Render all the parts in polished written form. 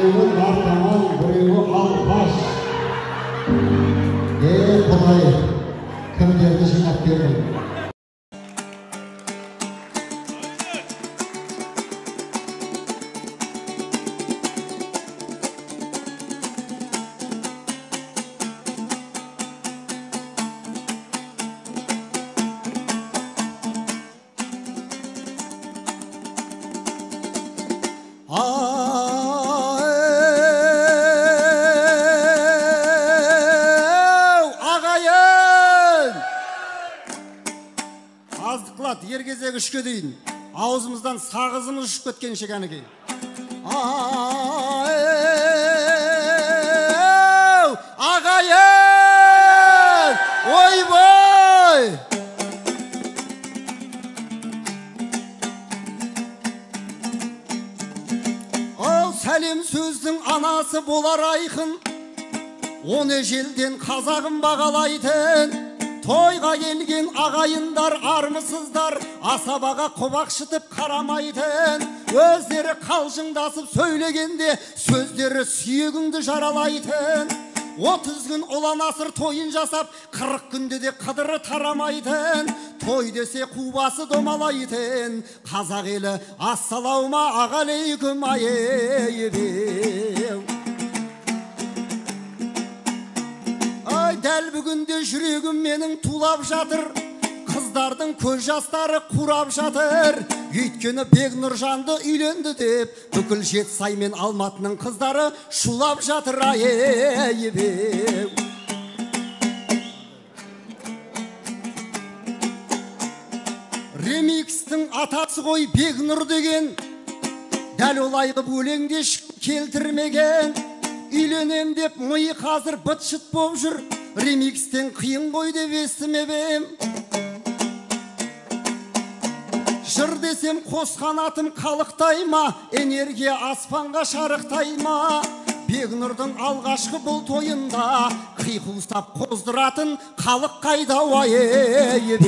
Біреуі наркоман, біреуі алқаш. Е, Құдай, кімдерді жинап бердің? Ер кезек 3-ке дейін аузымыздан сағызымыз ұшып кеткенше кәнекей. Ағайын! Ойбай! Ал сәлем сөздің анасы болар айқын, оны ежелден қазағым бағалайтын. Тойға келген ағайындар армысыздар, асабаға құбақшытып қарамайтын. Өздері қалжыңдасып сөйлегенде сөздері сүйегіңді жаралайтын. 30 күн ұлан асыр тойын жасап, 40 күнде де қыдыры тарамайтын. Той десе қубасы домалайтын. Қазақ елі ассалаума ағалейкум айебеу. Ай, дәл бүгінде жүрегім менің тулап жатыр, қыздардың көз жастары қурап жатыр. Өйткені Бекнұржанды үйленді деп бүкіл Жетісай мен Алматының қыздары шулап жатыр. Айебеу. Ремикстің атасы ғой Бекнұр деген, дәл олай қып өлеңде ешкім келтірмеген. Үйленем деп миы қазір быт-шыт боп жүр, ремикстен қиын ғой деп естімеп ем. Жыр десем қосқан атым қалықтай ма, энергия аспанға шарықтай ма? Бекнұрдың алғашқы бұл тойында қиқу ұстап қоздыратын халық қайда уайебеу.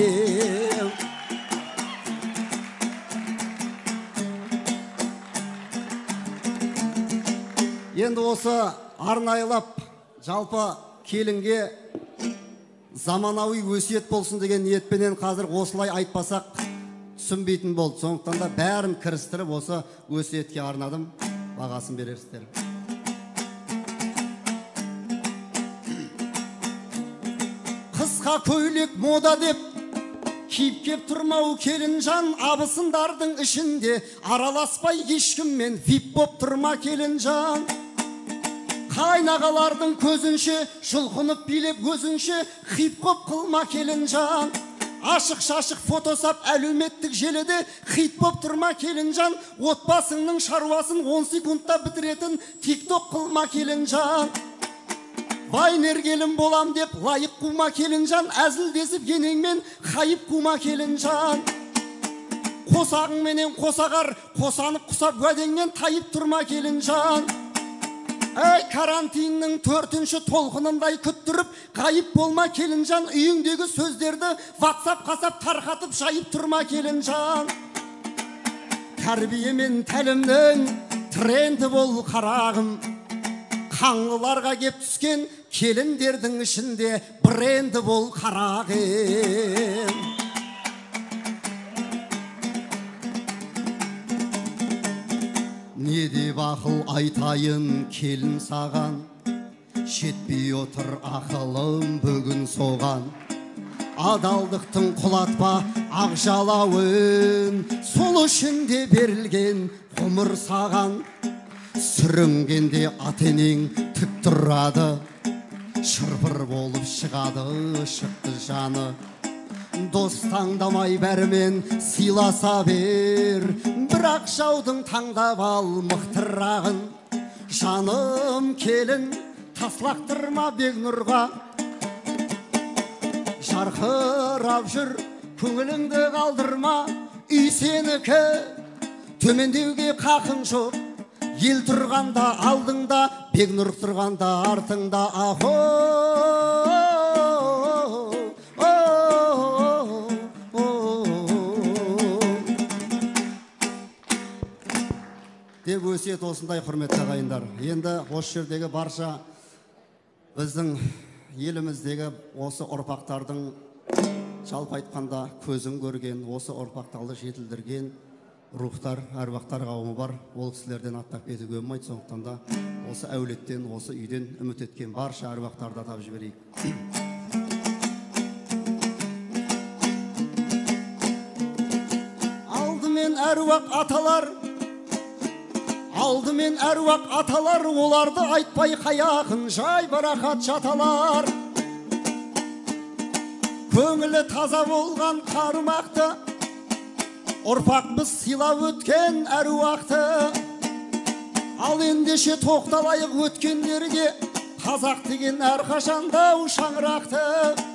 Енді осы арнайылап жалпы келінге заманауи өсиет болсын деген ниетпенен қазір осылай айтпасақ түсінбейтін болды. Сондықтан да бәрін кірістіріп осы өсиетке арнадым. Бағасын берерсіздер. Қысқа көйлек мода деп киіп кеп тұрмау келінжан, абысындардың ішінде араласпай ешкіммен вип боп тұрма келінжан. Қайнағалардың көзінше жұлқынып билеп өзінше хип-хоп қылма келінжан. Ашық-шашық фотосап әлеуметтік желіде хит боп тұрма келінжан. Отбасыңның шаруасын 10 секундта бітіретін тикток қылма келінжан. Вайнер келін болам деп лайық қума келінжан, әзілдесіп енеңмен хайып қума келінжан. Қосағыңменен қосағар, қосанып құсап уәдеңнен тайып тұрма келінжан. Әй, карантиннің 4-ші толқынындай күттіріп, ғайып болма келінжан. Үйіңдегі сөздерді WhatsApp қасап тарқатып жайып тұрма келінжан. Тәрбие мен тәлімнің тренді бол қарағым. Қаңлыларға кеп түскен келіндердің ішінде бренді бол қарағым. Не деп ақыл айтайын келін саған, жетпей отыр ақылым бүгін соған. Адалдықтың құлатпа ақ жалауын, сол үшін де берілген ғұмыр саған. Сүрінгенде ата-енең тік тұрады, шырпыр болып шығады шықты жаны. Дос таңдамай бәрімен сыйласа бер, бірақ жаудың таңдап ал мықтырағын. Жаным келін таслақтырма Бекнұрға, жарқырап жүр көңіліңді қалдырма. Үй сенікі, төмендеуге қақың жоқ, ел тұрғанда алдыңда, Бекнұр тұрғанда артыңда. Ахо! Деп өсиет осындай, құрметті ағайындар. Енді осы жердегі барша біздің еліміздегі осы ұрпақтардың, жалпы айтқанда көзін көрген, осы ұрпақтарды жетілдірген рухтар, әруақтар қауымы бар. Ол кісілерден аттап кетуге болмайды. Сондықтан да осы әулеттен, осы үйден үміт еткен барша әруақтарды атап жіберейік. Алдымен әруақ аталар, алдымен әруақ аталар, оларды айтпай қаяқын жай барақат жаталар. Көңілі таза болған қарымақты, ұрпақпыз сыйлап өткен әруақты. Ал ендеше тоқталайық өткендерге, қазақ деген әрқашанда шаңырақты.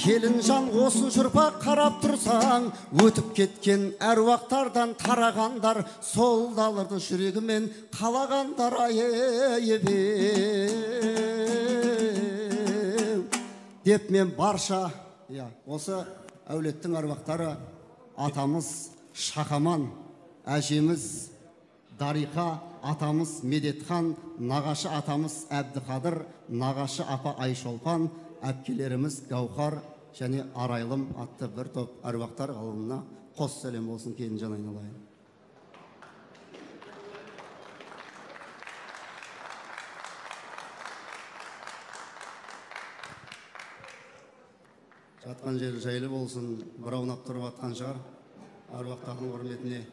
Келінжан осы жұрпақ қарап тұрсаң, өтіп кеткен әруақтардан тарағандар, сол даларды жүрегімен қалағандар айебеу. Деп мен барша, осы әулеттің әруақтары атамыз Шақаман, әжеміз Дариқа, атамыз Медетхан, нағашы атамыз Әбдіқадыр, нағашы апа Айшолпан, әпкелеріміз Гаухар және Арайлым атты бір топ әруақтар қауымына қос сәлем болсын, келінжан айналайын. Жатқан жері жайлы болсын, бір аунап тұрып атқан шығар. Әруақтардың құрметіне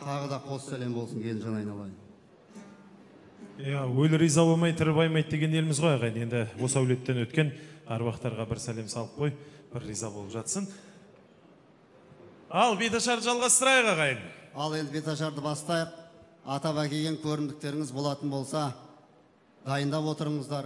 тағы да қос сәлем болсын, келінжан айналайын. Өлі риза болмай, тірі баймайды деген еліміз ғой, ағайын. Енді осы әулеттен өткен әруақтарға бір сәлем салып қой, бір риза болып жатсын. Ал беташарды жалғастырайық, ағайын. Ал енді беташарды бастайық. Атап әкелген көрімдіктеріңіз болатын болса, дайындап отырыңыздар.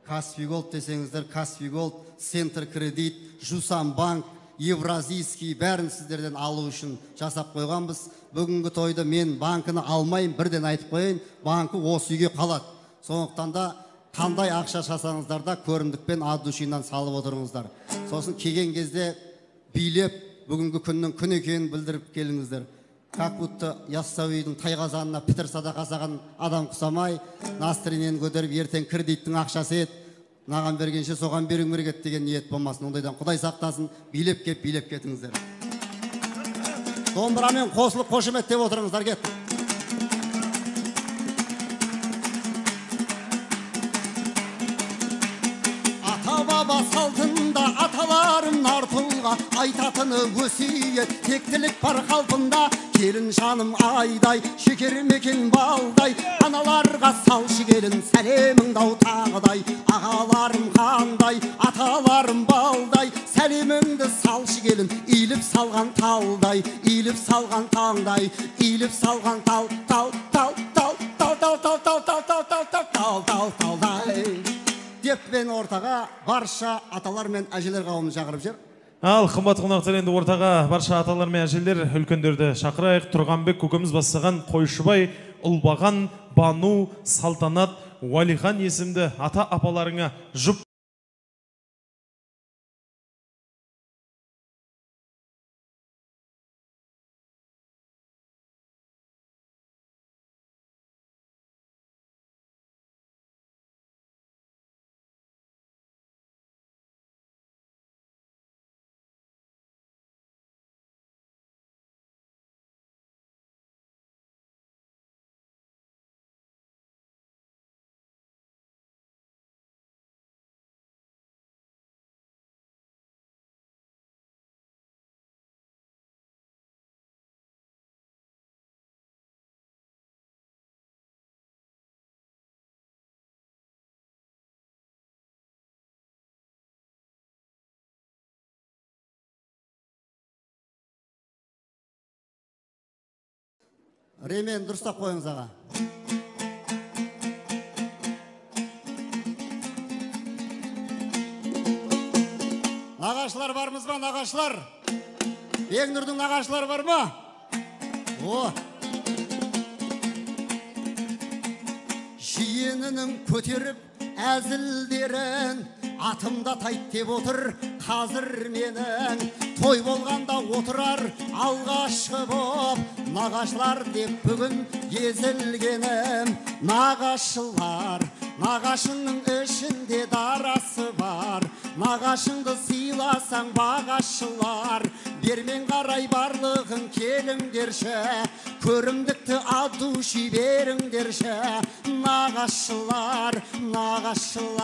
Каспий Голд десеңіздер, Каспий Голд, Центр Кредит, Жусан Банк, Евразийский бәрін сіздерден алу үшін жасап қойғанбыз. Бүгінгі тойды мен банкіні алмайын, бірден айтып қояйын, банкі осы үйге қалады. Сондықтан да қандай ақша жасаңыздар да көрімдікпен от душинан салып отырыңыздар. Сосын келген кезде билеп, бүгінгі күннің күн екенін білдіріп келіңіздер. Как будто Яссауидің тайқазанына пітір садақа жасаған адам құсамай, настроениені көтеріп, ертең кредиттің ақшасы ет, мынаған бергенше соған беруің керек еді деген ниет болмасын. Ондайдан Құдай сақтасын, билеп кеп, билеп кетіңіздер. Домбырамен қосылып қошеметтеп отырыңыздар, кеттік. Ата-баба салтында аталарым нар тұлға, айтатыны өсиет, тектілік бар қалпында. Келін жаным айдай, шекер мекен балдай, аналарға салшы келін сәлеміңді ау тағыдай. Ағаларым қандай, аталарым балдай, сәлеміңді салшы келін, иіліп салған талдай, иіліп салған таңдай, иіліп салған тал, тал, тал, тал, тал, тал, тал, тал, тал, тал, тал, тал, тал, тал, талдай. Деп мен ортаға барша аталар мен әжелер қауымын шақырып жер. Ал қымбат қонақтар, енді ортаға барша аталар мен әжелер, үлкендерді шақырайық. Тұрғанбек көкеміз бастаған Қойшыбай, Ұлбаған, Бану, Салтанат, Уәлихан есімді ата апаларыңа жұп Ремен дұрыстап қойыңыз, аға. Нағашылар бармыз ба, нағашылар? Бекнұрдың нағашылары бар ма? О! Жиенінің көтеріп әзілдерін, атымда тайт деп отыр қазір менің. Той болғанда отырар алғашқы боп, Нағашылар деп бүгін езілгенім. Нағашылар, нағашының ішінде дарасы бар. Нағашыңды сыйласаң бағашылар. Бермен қарай барлығын келіңдерші, көрімдікті от души беріңдерші. Нағашылар, нағашылар.